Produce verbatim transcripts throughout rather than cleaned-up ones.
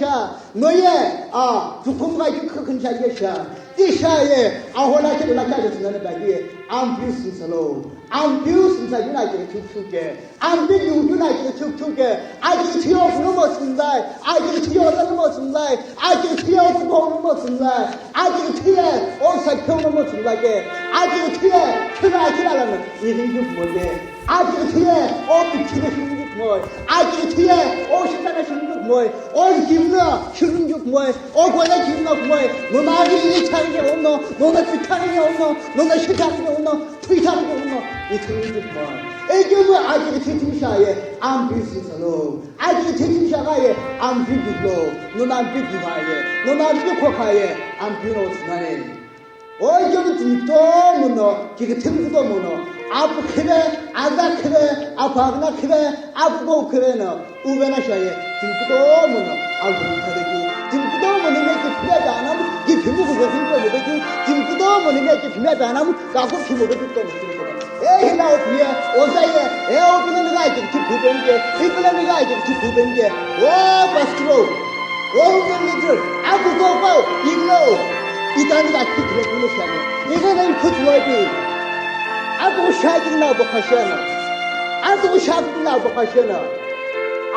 Sha, no ye, a, tukum ga ki khukun sha ye sha. Ti sha ye, a hola ke la ka de na ba ye. Am piu sin salo. Am piu sin sa na ke tu tu ke. Am piu tu na ke tu tu ke. A ke ti yo no mo sin lai. A ke ti yo no mo sin lai. A ke ti yo ko no mo sin lai. A ke ti ye, o sa ke no mo sin lai ke. A ke ti ye, tu na ke la la no. I rin ju mo ke. Ajighi thiye, o pichine shimjukmoi. Ajighi thiye, o shitana shimjukmoi. O jimna shimjukmoi. O gola jimna kmoi. Nona ajighi ye chari ye ono, nona pichari ye ono, nona shitari ye ono, tuitari ye ono, i shimjukmoi. Ejemu ajighi thiye shaye, am piu sin salo. Ajighi thiye shagaye, am piu biglo. Nona am piu bigaye, nona am piu khokaye, am piu no sinai. Oi, kemi timi kutomo no, kiki timi kutomo no, apu khive, aza khive, apu agna khive, apu bo khive no, uvena shaye, timi kutomo no, alhumi khaveki, timi kutomo no, meki phime danam, ki phimu kuzo phime khaveki, timi kutomo no, meki phime danam, kaku phimu khaveki kutomo, timi kutomo. E hila o phiye, o zaye, e o pina ni gai ki phu benke, i pina ni gai ki phu benke. O pastro, o women leader, aku ko ko, iglo. Itani ga ki kile kule shani. Ige na ikut lo bi. Aku shaki na bo khashana. Aku shaki na bo khashana.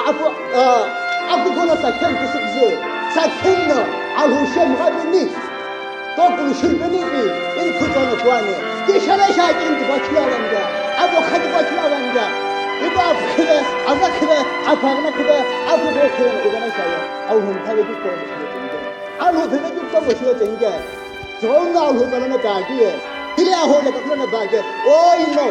Aku, ah, aku kono sa khen kusuk zu. Sa khen no, alu shem ga ni. Tokulu shulpeni pi, in khutono kuane. Kishale sha kin tiba khila wanja. Abo khatiba khila wanja. Iba abu khibe, aza khibe, apagna khibe, abu bo khibe, ugana shaye. Au hum khabe ki ko. Alu phebe ki ko bo shilo tenge. Zona alu zalana ba ki. Ile aho le kakla na ba ke. O ino.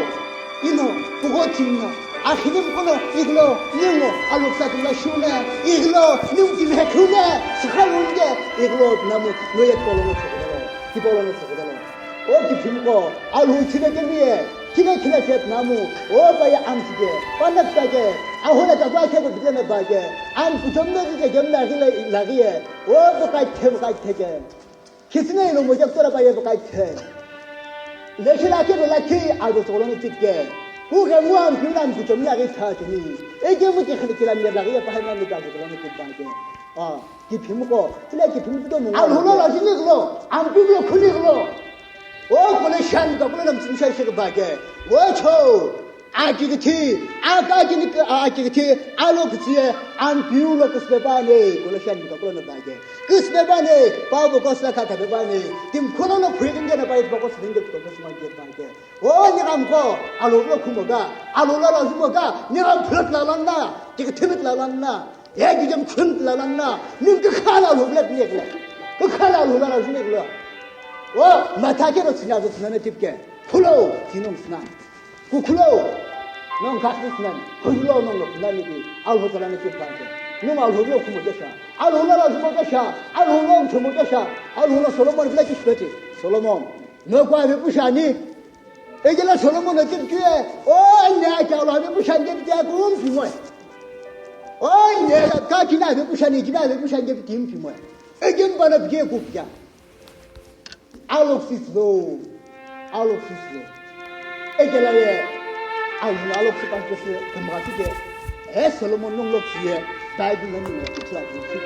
Ino, pugo chimno, akhini mkono, iglo, ningo, aluksa tumla shune, iglo, nim kimhe khune, sikhalunge, iglo, namu, noye polo no tsokudalo, ki polo no tsokudalo. O ki phimko, alu chine kemiye, kine kine chet namu, o paye amsike, panakta ke, ahole ta ba ke ko bidene ba ke, am kuchomno ke gemna gile lagiye, o bukai them kai theke. Khisine ilo moja kutola paye bukai the. Leshi la ke la ki ago solo ni tike. Ku ke mu am piu lam ku chomi agi tha chumi. E ke mu ke khali kila mi la ya pa na mi ka solo ni ku ba ke. Ah, ki phim ko. Tile ki phim to mu. Am hulo la jini lo. Am piu lo khuni lo. O ko le shan ka ko le nam sin shai shi ba ke. O cho. Achikithi, akakini, achikithi, alo kitsiye, an piu lo kisbebane, Colossian ni kakolo no bage. Kisbebane, pa bo kosla kaka bebane, tim kolo no phuidin gena pai pa kosla dinge ko kosla ge bage. O ni ram ko, alo lo kumoga, alo lo lo kumoga, ni ram phut la lan na, chikithi mit la lan na, ye gijam khun la lan na, nim ke khala lo blek ne kla. Ke khala lo la la ne kla. O, matha ke ro tsina zo tsina ne tipke. Phulo, tinum sna. Kukhulo, nong kasness nani, khulo nong lo nani ki, alho tala ni ki pante. Nong alho lo kumo kesha, alho la la kumo kesha, alho lo kumo kesha, alho lo Solomon vile ki shpeti. Solomon, no kwa ve pushani. Ejela Solomon no tip kiye, o ne a kya lo ve pushani ke kya kum pimoy. O ne ka kina ve pushani, kina ve pushani ke tim pimoy. Ejem bana bge ku kya. Alok sislo, alok sislo. Ekelaye, alhuna alok sipan kesi kemgha tike. E Solomon nung lok siye, Bible nani nung lok siye.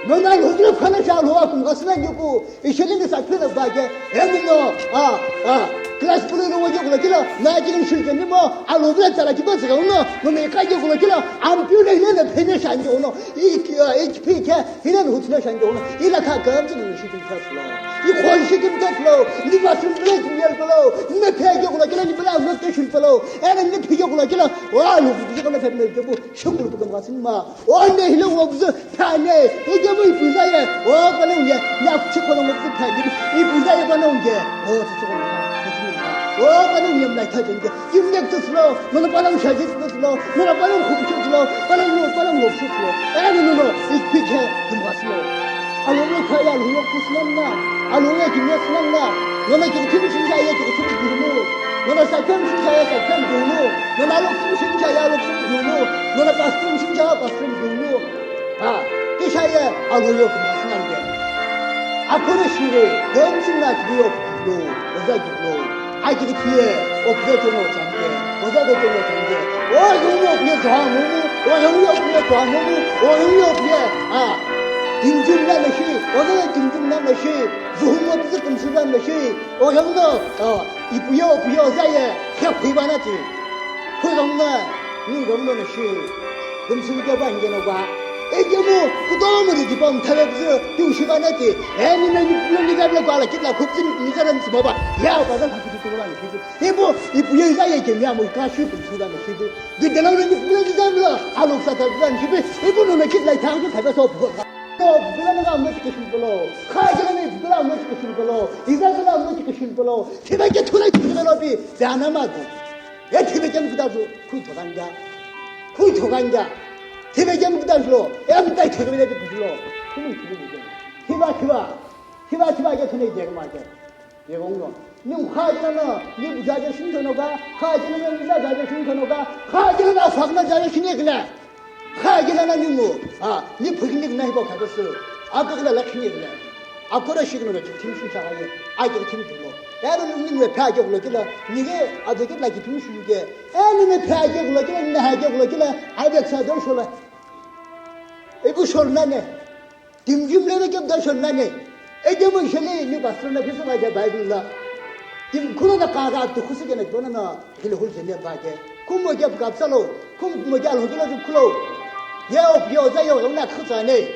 Nona lhudre khana sha lhua kumgha sina ngiku, isheli ni sakre na bage, e nino, a, a, class pulu no wajo kula kila, na kilim shul ke nimo, alhudre tala kiba zika uno, nona ikaje kula kila, ampiu na ile na phene sha ngi uno, ik, ik, ik, Hile ni hutsune shange hono, ila kha gam tsune ni shitim khatlo. I khon shitim khatlo, ni bathroom break ni yel palo, ni phege kula kila ni bala no te shul palo, ene ni phege kula kila, wa lu phege kula khat me kebu, shukuru bu kam gasin ma. O ne hile wo buzu, thane, e kebu i puza ye, o kala unge, ni ak chiko no mo thane, i puza ye bana unge, o tsiko no, o kala unge mla kha unge. Kimnek tsütsülo, nono palang shaji tsütsülo, nono palang khupu tsütsülo, palang lo, palang lo tsütsülo. Eno nono, ikpikhe, kimghasülo. Alongo khaya, alongo kusnanna, alongo kimnek snanna, nono kikithim shinja ye kikithim gurunu, nono sakhem shinja ye sakhem gurunu, nono alok sim shinja ye alok sim gurunu, nono pastrim shinja ye pastrim gurunu. Ha, kisha ye, alongo kimghasnanke. Akhuru shire, gomsing na kiyo kilo, oza kilo. Aji ki thiye, opye tono change, oza ko tono change. O yungo opye zwa mumu, o yungo opye zwa mumu, o yungo opye, ah. Tinjum na meshi, oza tinjum na meshi, zuhumo tizi kumsum na meshi, o yangno, o, ipuyo, puyo zaye, khe phuiba na ti. Khui gangno, ni gangno meshi, kumsum ke ba nge no ba. Ejemu, kutomo di dipam thabe bizi, tu shiba na ti. E ni me ni pulo ni gabla kwa la kitla khupsin ni zaran sima ba. Ya ba zan khupsin tu ba ni shibu. Ibu, ipuyo zaye ke mi amu ka shi kumsum na meshi. Gidena ni pulo ni gabla, alo sa ta ba ni shibu. Ibu no me kitla thabe thabe so. Bula na ga mo tikishil bolo. Kha gila ni bula mo tikishil bolo. Iza gila mo tikishil bolo. Thibe ke thulai tikishil bolo bi. Dana ma du. E thibe ke mkuda ju. Khui thoganga. Khui thoganga. Thibe ke mkuda ju lo. E mtai thibe le ju lo. Khui thibe ke. Thiba thiba. Thiba thiba ke thune je ma ke. Yegonglo. Ni kha jina no, ni buja je shin thono ka, kha jina no, ni la ja je shin thono ka, kha jina no, phak na ja je shin ekle. Kha jina no ni mu, a, ni phuk ni na hibo kha su. A ka la la shin ekle. A ko ra shi no na thim shin cha ga ye. A ke thim lo. Ya no ni mu pha je lo kila, ni ge a je la ki thim shin ke. E ni me pha je lo kila, ni ha je lo kila, a be sa do shola. E bu shol na ne. Timjim leve kep da shon nani. Ejemu sheli ni pastor na bisu ba ja Bible la. Tim khulo na ka ga tu khusu ke na bona na hil hul jene ba ke. Kum mo kep kap salo. Kum mo ja lo jilo ju khulo. Ye op yo za yo na khutsa ne.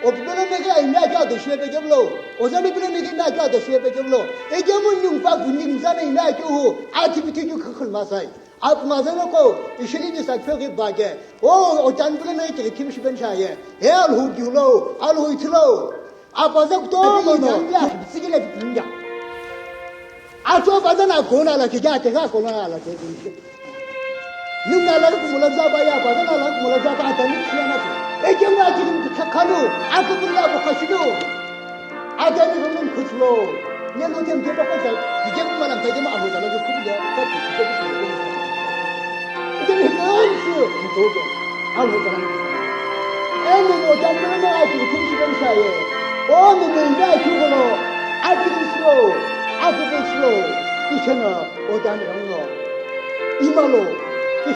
Op bele me ga ina ja de shebe jeblo. O za me bele me ga ina ja de shebe jeblo. Ejemu nyung pa bu nyung za me ina ju hu. Ati biti ju khul ma sai. Ap ngazana ko, ishili ni sakphe ki ba ke. O, o tan bule na ite kim shiben shaye. E alhu diulo, alhu itulo. Apa za kuto mo no. Sigile pinga. Ato ba za na ko na la ke ja te ga ko na la ke. Nung na la ku mula za ba ya, ba za na la ku mula za ba ta ni siya na. E ke ma ki ni ka kanu, aku bula ba ka shido. Adani rungin khuchulo. Nenu tem ke bako sa, dije kuma lam taje ma ahu jala ju kubi ya, ta dije kuma. Ije ni nam su, to ke. Ahu jala. Enu mo tan mo na aji kum shi kan sa ye. O mo mo ya ju golo. Aji kum slo. Aji kum slo. Ichena o tan runglo. Imalo.